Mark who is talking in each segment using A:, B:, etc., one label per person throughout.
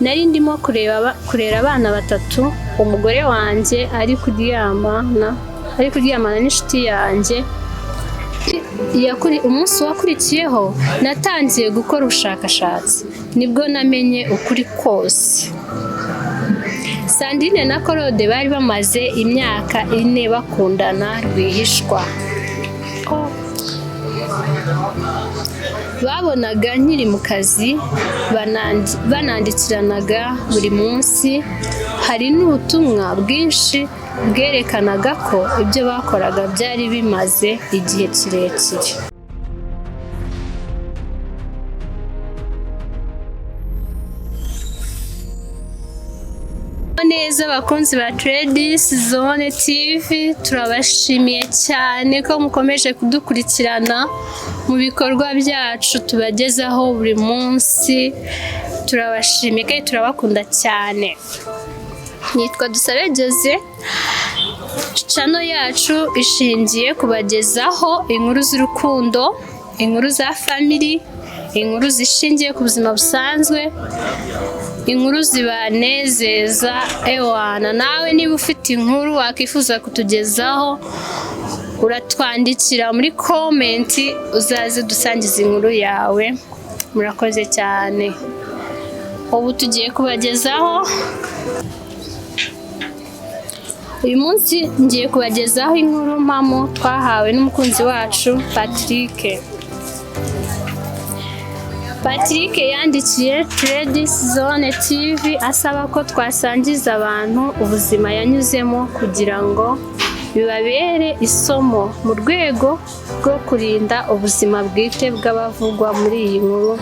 A: Nari ndimo kurera abana batatu, umugore wanjye ari kuryamana n'inshuti yanjye. Umunsi wakurikiyeho natangiye gukora ubushakashatsi, nibwo namenye ukuri kose. Sandrine na Claude bari bamaze imyaka 4 bakundana rwihishwa. Babonaga nkiri mu kazi, banandikiranaga buri munsi. Hari n'ubutumwa bwinshi bwerekanaga ko ibyo bakoraga byari bimaze igihe kirekire. Neza, abakunzi ba Tradis Zone TV, turabashimiye cyane ko mukomeje kudukurikirana mu bikorwa byacu tubagezaho buri munsi. Turabashimiye kandi turabakunda cyane. Nitwa Dusabe Jose. Channel yacu ishingiye kubagezaho inkuru z'urukundo, inkuru za family, inkuru zishingiye ku buzima busanzwe, inkuru zibanezeza. Ewana, nawe niba ufite inkuru wakwifuza kutugezaho, uratwandikira muri comment, uzaze dusangiza inkuru yawe. Murakoze cyane. Ubu tugiye kubagezaho, uyu munsi ngiye kubagezaho inkuru mpamo twahawe n'umukunzi wacu Patrick. Patrick yandikiye Tradis Zone TV asaba ko twasangiza abantu ubuzima yanyuzemo kugira ngo bibabere isomo mu rwego rwo kurinda ubuzima bwite bw'abavugwa muri iyi nkuru.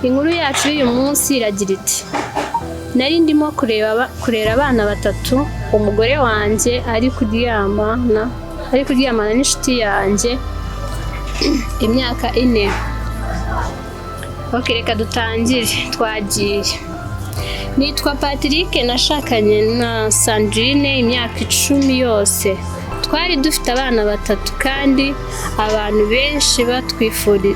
A: Inkuru yacu y'uyu munsi iragira iti: "Nari ndimo kurera abana batatu, umugore wanjye ari kuryamana n'inshuti yanjye imyaka 4." Ok, reka dutangire. Twagiye. Nitwa Patrick, nashakanye na Sandrine imyaka 10 yose. Twari dufite abana batatu kandi abantu benshi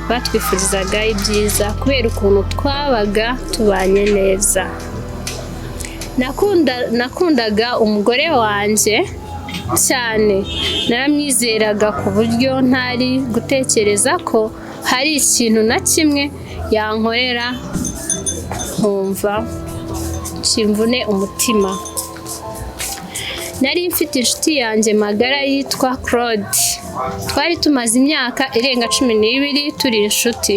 A: batwifurizaga ibyiza kubera ukuntu twabaga tubanye neza. Nakundaga umugore wanjye cyane, naramwizeraga ku buryo ntari gutekereza ko hari ikintu na kimwe yankorera nkumva kimvune umutima. Nari mfite inshuti yanjye magara yitwa Claude. Twari tumaze imyaka irenga 12 turi inshuti.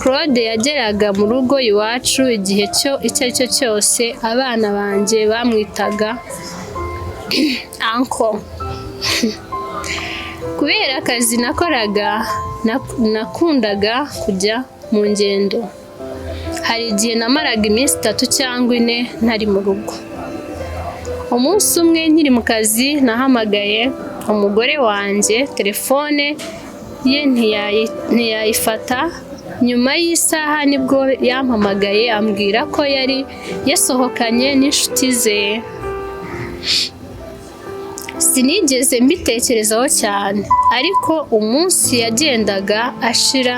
A: Claude yageraga mu rugo iwacu igihe icyo ari cyo cyose. Abana banjye bamwitaga uncle. Kubera akazi nakoraga, nakundaga kujya mu ngendo. Hari igihe namaraga iminsi 3 cyangwa 4 ntari mu rugo. Umunsi umwe nkiri mu kazi, nahamagaye umugore wanjye, telefone ye ntiyayifata. Nyuma y'isaha nibwo yampamagaye ambwira ko yari yasohokanye n'inshuti ze. Sinigeze mbitekerezaho cyane, ariko umunsi yagendaga ashira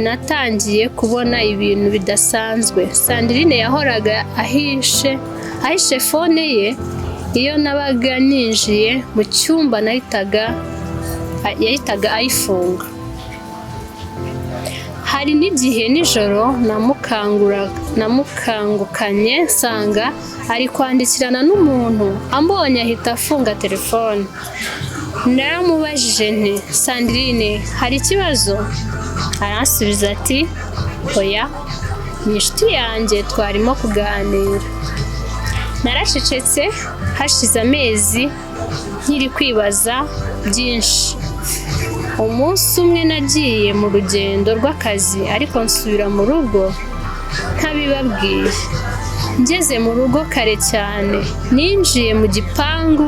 A: natangiye kubona ibintu bidasanzwe. Sandrine yahoraga ahishe phone ye. Iyo nabaga ninjiye mu cyumba, yahitaga ayifunga. Hari n'igihe nijoro namukangukanye nsanga ari kwandikirana n'umuntu. Ambonye ahita afunga telefone. Naramubajije nti: "Sandrine, hari ikibazo?" Aransubiza ati: "Oya, ni inshuti yanjye, twarimo kuganira." Naracecetse. Hashize amezi nkiri kwibaza byinshi. Umunsi umwe nagiye mu rugendo rw'akazi, ariko nsubira mu rugo ntabibabwiye. Ngeze mu rugo kare cyane, ninjiye mu gipangu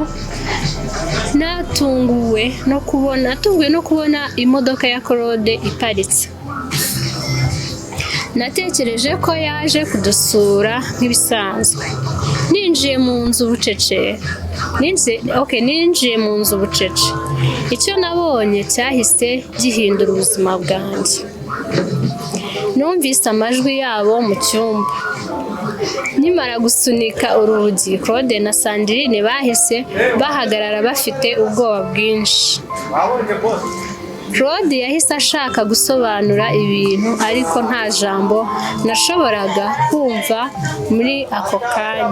A: natunguwe no kubona imodoka ya Claude iparitse. Natekereje ko yaje kudusura nk'ibisanzwe. Ninjiye mu nzu bucece. Okay, ninjiye mu nzu bucece. Icyo nabonye cyahise gihindura ubuzima bwanjye. Numvise amajwi yabo mu cyumba. Nkimara gusunika urugi, Claude na Sandrine bahise bahagarara bafite ubwoba bwinshi. Claude yahise ashaka gusobanura ibintu, ariko nta jambo nashoboraga kumva muri ako kanya.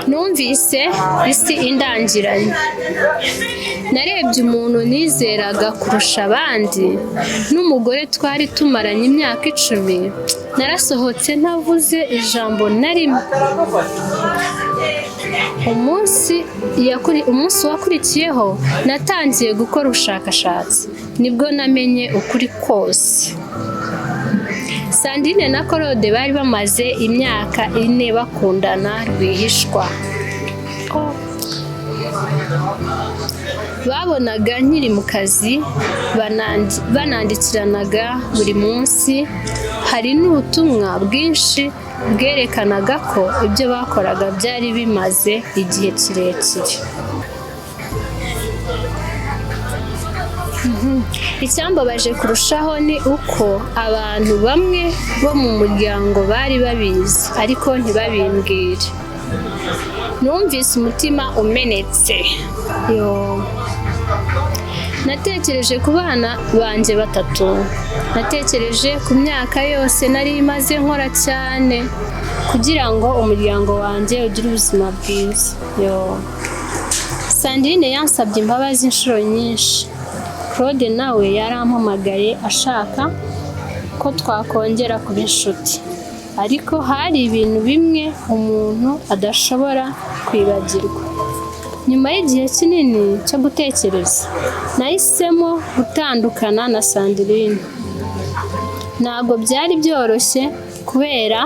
A: Numvise isi indangiranye. Narebye umuntu nizeraga kurusha abandi n'umugore twari tumaranye imyaka 10. Narasohotse ntavuze ijambo na rimwe. Umunsi wakurikiyeho natangiye gukora ubushakashatsi, nibwo namenye ukuri kose. Sandrine na Claude bari bamaze imyaka 4 bakundana rwihishwa. Babonaga nkiri mu kazi, banandikiranaga buri munsi. Hari n'ubutumwa bwinshi bwerekanaga ko ibyo bakoraga byari bimaze igihe kirekire. Icyambabaje kurushaho ni uko abantu bamwe bo mu muryango bari babizi, ariko ntibabimbwire. Numvise umutima umenetse. Yo. Natekereje ku bana banjye batatu. Natekereje ku myaka yose nari maze nkora cyane kugira ngo umuryango wanjye ugire ubuzima bwiza. Yo. Sandrine yansabye imbabazi inshuro nyinshi. Claude nawe yarampamagaye ashaka ko twakongera kuba inshuti. Ariko hari ibintu bimwe umuntu adashobora kwibagirwa. Nyuma y'igihe kinini cyo gutekereza, nahisemo gutandukana na Sandrine. Ntabwo byari byoroshye kubera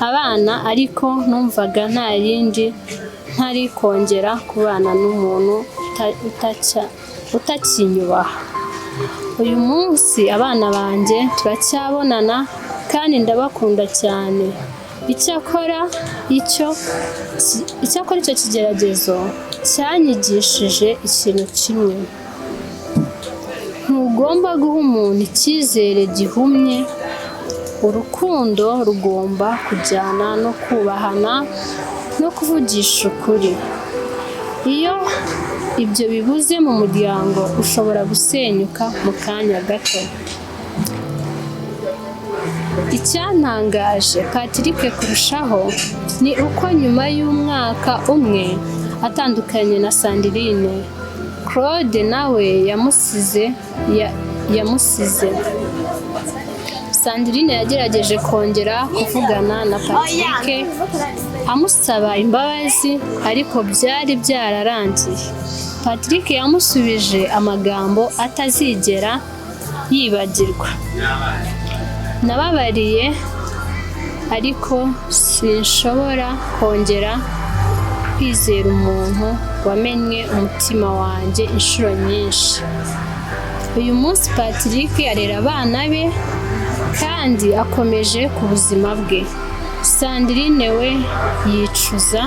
A: abana, ariko numvaga nta rindi ntari kongera kubana n'umuntu utakinyubaha. Uyu munsi abana banjye turacyabonana kandi ndabakunda cyane. Icyakora icyo kigeragezo cyanyigishije ikintu kimwe: ntugomba guha umuntu icyizere gihumye. Urukundo rugomba kujyana no kubahana no kuvugisha ukuri. Iyo ibyo bibuze mu muryango, ushobora gusenyuka mu kanya gato. Icyantangaje Patrick kurushaho ni uko nyuma y'umwaka umwe atandukanye na Sandrine, Claude nawe yamusize. Sandrine yagerageje kongera kuvugana na Patrick amusaba imbabazi, ariko byari byararangiye. Patrick yamusubije amagambo atazigera yibagirwa: "Nababariye, ariko sinshobora kongera kwizera umuntu wamennye umutima wanjye inshuro nyinshi." Uyu munsi Patrick arera abana be kandi akomeje ku buzima bwe. Sandrine we yicuza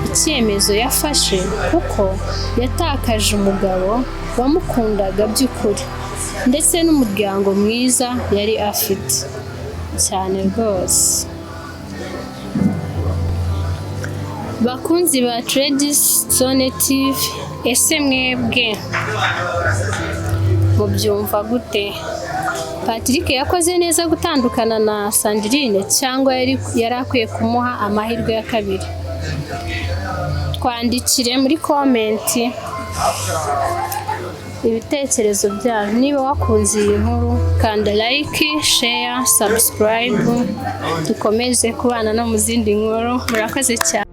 A: icyemezo yafashe, kuko yatakaje umugabo wamukundaga by'ukuri ndetse n'umuryango mwiza yari afite cyane rwose. Bakunzi ba Tradis Zone TV, ese mwebwe mubyumva gute? Patrick yakoze neza gutandukana na Sandrine, cyangwa yari akwiye kumuha amahirwe ya kabiri? Twandikire muri comment ibitekerezo byanyu. Niba wakunze iyi nkuru, kanda like, share, subscribe, dukomeze kubana no mu zindi nkuru. Murakoze cyane.